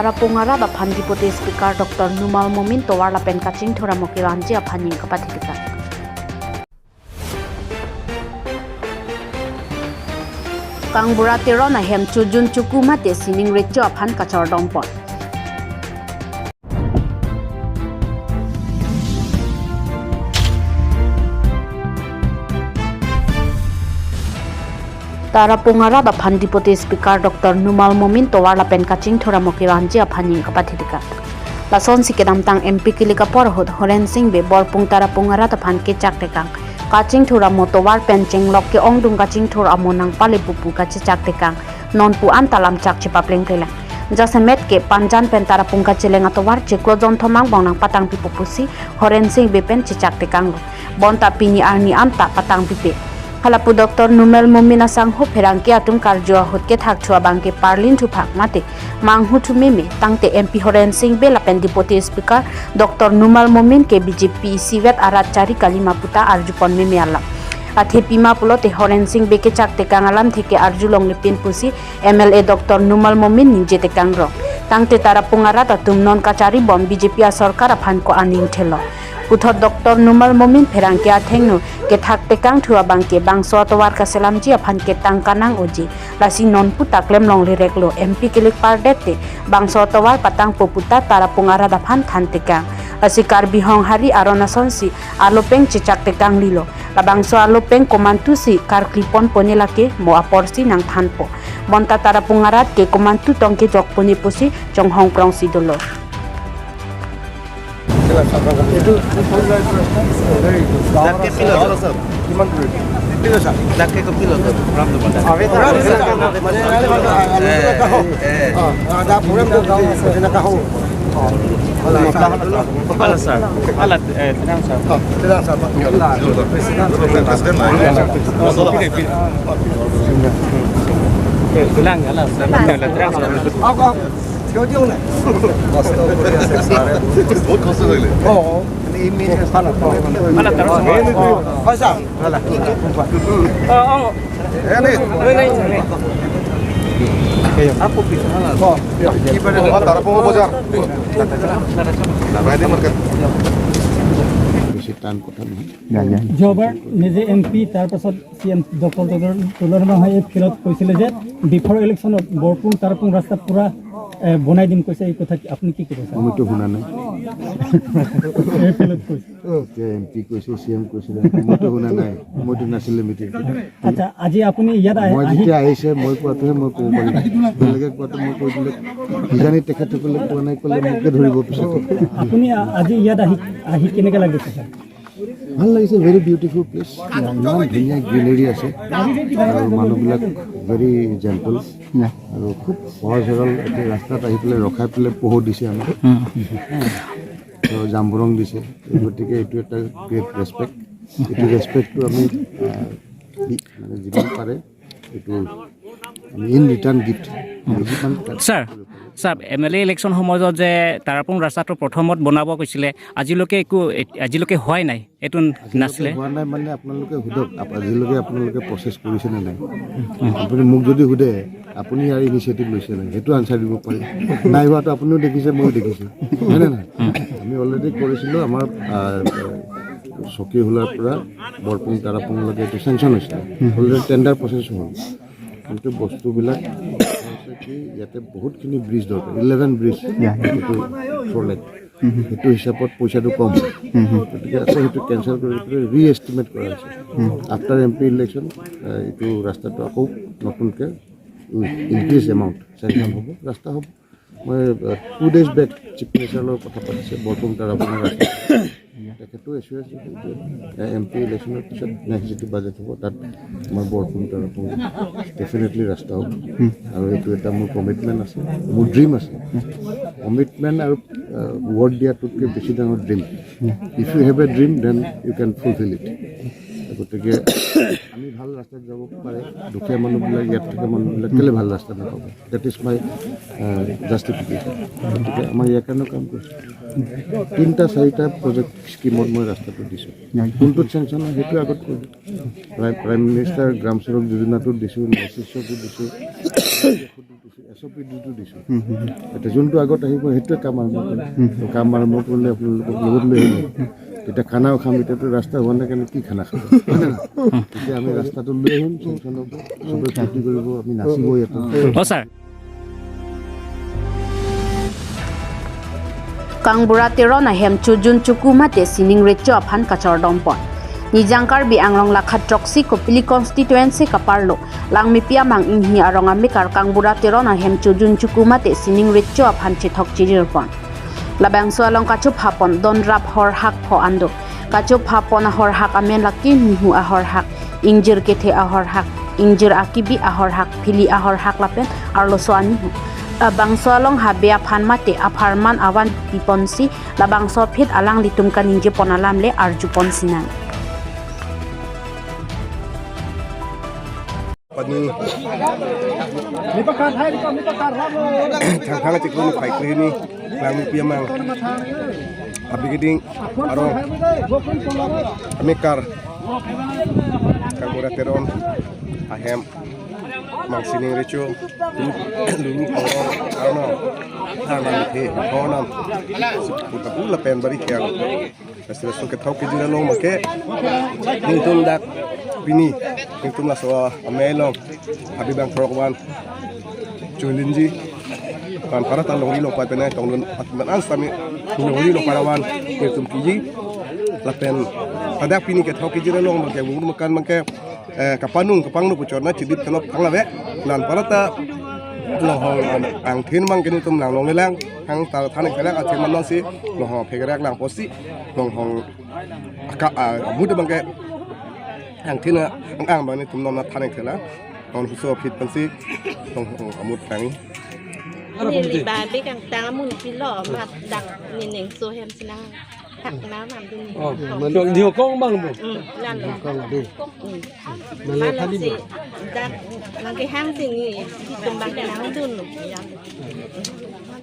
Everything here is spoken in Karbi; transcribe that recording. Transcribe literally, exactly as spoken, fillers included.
Tarapung arat aphan Deputy Speaker Doctor Numal Momin tovar lapen kachingthur amo kevanji aphan ning kapathetekang. Kangbura Teron ahem chojun choku mate sining recho aphan kachordompon. Tarapung arat aphan Deputy Speaker Doctor Numal Momin tovar lapen kachingthur amo kevanji aphan ning kapathetekang. Lasonsi kedamtang M P kilik apor ahut Horen Sing Bey Borpung Tarapung arat aphan kechaktekang. Kachingthur amo tovar pen chenglok ke-ongdung kachingthur amo nangpale pupu kachechaktekang. Non pu anta lamchak chepaplengplelang. Jasemet ke Panjan pen Tarapung kacheleng atovar chiklo jonthom angbong nangpatangpipo pusi Horen Sing Bey pen chechaktekanglo. Bonta pini arni anta patangpipe. Halapu Doctor Numal Momin asangho pherangke atum karju ahut kethakthu abangke parlin thuphak mate manghu thumeme tangte M P Horen Sing Bey lapen Deputy Speaker Doctor Numal Momin ke B J P isivet arat chari kalima puta arjupon meme alam. Athe pima pulote Horen Sing Bey kechaktekang alamthe ke arjulonglepin pusi M L A Doctor Numal Momin ningjetekang rong. Tangte Tarapung arat atum non kacharibom B J P asorkar aphan ko-an ingthelo. Puthot Doctor Numal Momin pherangke athengno kethaktekangthu abangke bangso atovar kaselamji aphan ketang kanang-oji. Lasi non puta klemlonglereklo, M P kilik pardette bangso atovar patangpo puta Tarapung arat aphan thantekang. Lasi Karbi Honghari aron asonsi alopeng chechaktekanglilo. Labangso alopeng komantusi karkliponpo ne lake mo aporsi nangthanpo. Bonta Tarapung arat ke komantu tong kejokpo ne pusi chonghongprongsi dolo. এইটো ডাঙৰ আছে। কিমান দূৰ? ডাঙৰ আছে। আগে তো, আগে তো, আগে তো, আগে তো। এ, এ। Voilà, sir. Voilà, sir. Voilà, eh, tenang, sir. Tenang, sir. Eh, tenang, tenang, sir. Tenang, sir. কষ্ট কৰি আছে ছাৰে। বহুত কষ্ট কৰিলে। অ, অ। মানে এই মেইন ৰাস্তাত। হয়, ছাৰ। অ, অ। এ, নেই। অ, কি বাৰে? অ, তাৰপৰা বজাৰ। বেছি টান কথা নহয়। যোৱাবাৰ নিজে এম পি, তাৰ পাছত চি এম ডক্টৰ তুলসী, তুলসী সিংহই এই ফিল্ডত কৈছিলে যে বিফৰ ইলেকশ্যনত বৰপুং তাৰপুং ৰাস্তা পুৰা, এ, বনাই দিম কৈছে। এই কথা কি, আপুনি কি ক'ব, ছাৰ? মইতো শুনা নাই। এই ফিল্ডত কৈছে। এতিয়া এম পি কৈছে, চি এম কৈছিলে, মইতো শুনা নাই। মইতো নাছিলে মিটিং। আচ্ছা, আজি আপুনি ইয়াত আহি, মই আহি যেতিয়া আহিছে, মই কোৱাটোহে মই ক'ব পাৰিম। বেলেগে কোৱাটো মই কৈ দিলে কিজানি তেখেতসকলে কোৱা নাই ক'লে মোকে ধৰিব পিছত। আপুনি আ-, আজি ইয়াত আহি, আহি কেনেকে লাগিছে, ছাৰ? ভাল লাগিছে, ভেৰি বিউটিফুল প্লেচ। ইমান ধুনীয়া গ্ৰীনাৰী আছে আৰু মানুহবিলাক ভেৰি জেণ্টল আৰু খুব সহজ সৰল। এতিয়া ৰাস্তাত আহি পেলাই ৰখাই পেলাই পোহৰ দিছে আমাক। তো জাম্বুৰং দিছে, গতিকে এইটো এটা গ্ৰেট ৰেচপেক্ট। এইটো ৰেচপেক্টটো আমি, আহ, দি-, মানে যিমান পাৰে এইটো আমি ইন ৰিটাৰ্ণ গিফ্ট যিমান ছাৰ, ছাৰ, এম এল এ ইলেকশ্যন সময়ত যে তাৰপুং ৰাস্তাটো প্ৰথমত বনাব কৈছিলে, আজিলৈকে একো, আজিলৈকে হোৱাই নাই, এইটো আজিলৈকে নাছিলে। হোৱা নাই মানে আপোনালোকে সোধক, আপ-, আজিলৈকে আপোনালোকে প্ৰচেছ কৰিছে নে নাই? আপুনি মোক যদি সোধে, আপুনি ইয়াৰ ইনিচিয়েটিভ লৈছে নাই, সেইটো আনচাৰ দিব পাৰিম। নাই হোৱাটো আপুনিও দেখিছে, ময়ো দেখিছোঁ, হয়নে নহয়? আমি অলৰেডি কৰিছিলোঁ, আমাৰ, আহ, চকীহোলাৰ পৰা বৰপুং তাৰাপুংলৈকে এইটো চেংচন হৈছিলে, অলৰেডি টেণ্ডাৰ প্ৰচেছ হ'ল। কিন্তু বস্তুবিলাক হৈছে কি, ইয়াতে বহুতখিনি ব্ৰিজ দৰকাৰ, ইলেভেন ব্ৰিজ, এইটো ফ'ৰ লেন। সেইটো হিচাপত পইচাটো কম। গতিকে আকৌ সেইটো কেঞ্চেল কৰি পেলাই ৰি এষ্টিমেট কৰা হৈছে। আফটাৰ এম পি ইলেকশ্যন এইটো ৰাস্তাটো আকৌ নতুনকৈ ইনক্ৰিজ এমাউণ্ট চেংচন হ'ব, ৰাস্তা হ'ব। মই, আহ, টু ডেইজ বেক চিফ মিনিষ্টাৰৰ লগত কথা পাতিছে, বৰপুং তাৰাপুঙৰ ৰাস্তা। তেখেতো এচুৰেঞ্চ দিছে যে, এ, এম পি ইলেকশ্যনৰ পিছত নেক্সট যিটো বাজেট হ'ব, তাত আমাৰ বৰপুং তাৰাপুং ডেফিনেটলি ৰাস্তা হ'ব। আৰু এইটো এটা মোৰ কমিটমেণ্ট আছে, মোৰ ড্ৰিম আছে। কমিটমেণ্ট আৰু, আহ, ৱৰ্ড দিয়াটোতকৈ বেছি ডাঙৰ dream. If you have a dream, then you can fulfill it. গতিকে আমি ভাল ৰাস্তাত যাব পাৰে, দুখীয়া মানুহবিলাক, ইয়াত থকা মানুহবিলাক কেলে ভাল ৰাস্তা নাপাব? That is my, আহ, জাষ্টিফিকেশ্যন। গতিকে আমাৰ ইয়াৰ কাৰণেও কাম কৰিছোঁ। তিনিটা চাৰিটা প্ৰজেক্ট স্কিমত মই ৰাস্তাটো দিছোঁ। কোনটোত চেংচন হয় সেইটো আগত কৰিছোঁ। প্ৰাইম, প্ৰাইম মিনিষ্টাৰ গ্ৰাম চড়ক যোজনাটো দিছোঁ, নেচিছতো দিছোঁ, দিছোঁ, এছ চব বিদ্যুতো দিছো। হুম, হুম, হুম। এতিয়া যোনটো আগত আহিব, সেইটোৱে কাম আৰম্ভ কৰিম। হুম। তো কাম আৰম্ভ কৰিলে আপোনালোকক লগত লৈ আহিম। তেতিয়া খানাও খাম, এতিয়াতো ৰাস্তা হোৱা নাই কাৰণে কি খানা খাব? হয় নে নহয়? তেতিয়া আমি ৰাস্তাটো লৈ আহিম, চেংচন হ'ব, চবে ফূৰ্তি কৰিব, আমি নাচিব ইয়াতে। অ, sir. Kangbura Teron ahem chojun choku mate sining recho aphan kachardom pon. Nijang Karbi Anglong lakha throksi Kopili constituency kaparlo Langmepi amang inghini arong amekar Kangbura Teron ahem chojun choku mate sining recho aphan chethok chirir pon. Labangso along kachopha pon don rap horhak pho an do. Kachopha pon ahorhak amen lake nihu ahorhak, ingjir kethe ahorhak, ingjir akibi ahorhak, phili ahorhak lapen arloso anihu. Labangso along habe aphan mate apharman avan piponsi labangso aphi alanglitum kaningje pon alam le arju pon sinang. Pani. Thangthang chikun phai kre hini, Langmepi amang. Abigiding arong amekar Kangbura Teron ahem mang sining recho, lulu pangong arong, thang nang the honam, puta pula pen bari kya. Laso laso kethok kejir along abangke nelitum dak pini nelitum laso amei along habe bang throk van chulinji. Kan para ta longri longpat penai tongdun atman an sami longri longpat avan nelitum kiji. Lapen dak pini kethok kejir along abangke bumur makan abangke, eh, kapanung kapangno puchorna chidip tenop thang lave. Lan para ta longhong angthin abangke nelitum nang long lelang, hang ta thanek thelang athe man si longhong phegrak lang posi longhong aka, ah, amut abangke angthin ang ang abang nelitum non thanek thela. Non huso phit pensi longhong amut tang. Neli babe kangtang amun pilo mat dang nining so hem sinang hak na mam dun ni. Oh, dong dio kong bang bu. Hmm, lan lo. Kong adu. Hmm. Nang le Malam thali si bu. Dak nang kehang sini, itum bang kenang dun. Ya.